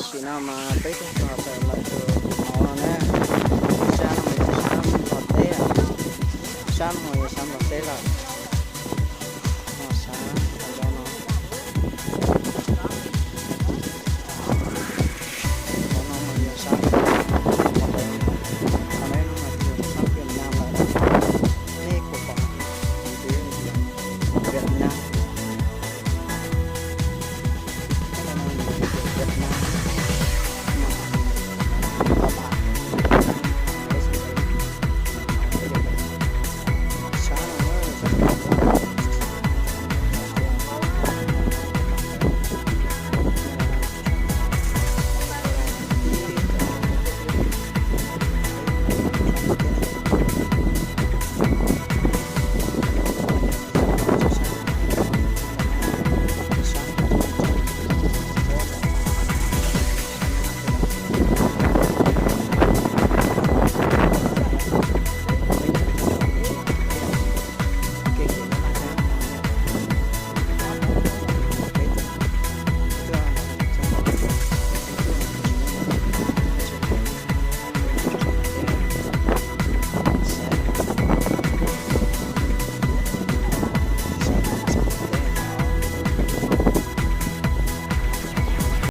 Tam sim no mas peb tuaj txog rau lawm tus mauv no na. Sab no mas yog sab Nplog teb, sab no mas yog sab Nplog teb lawm.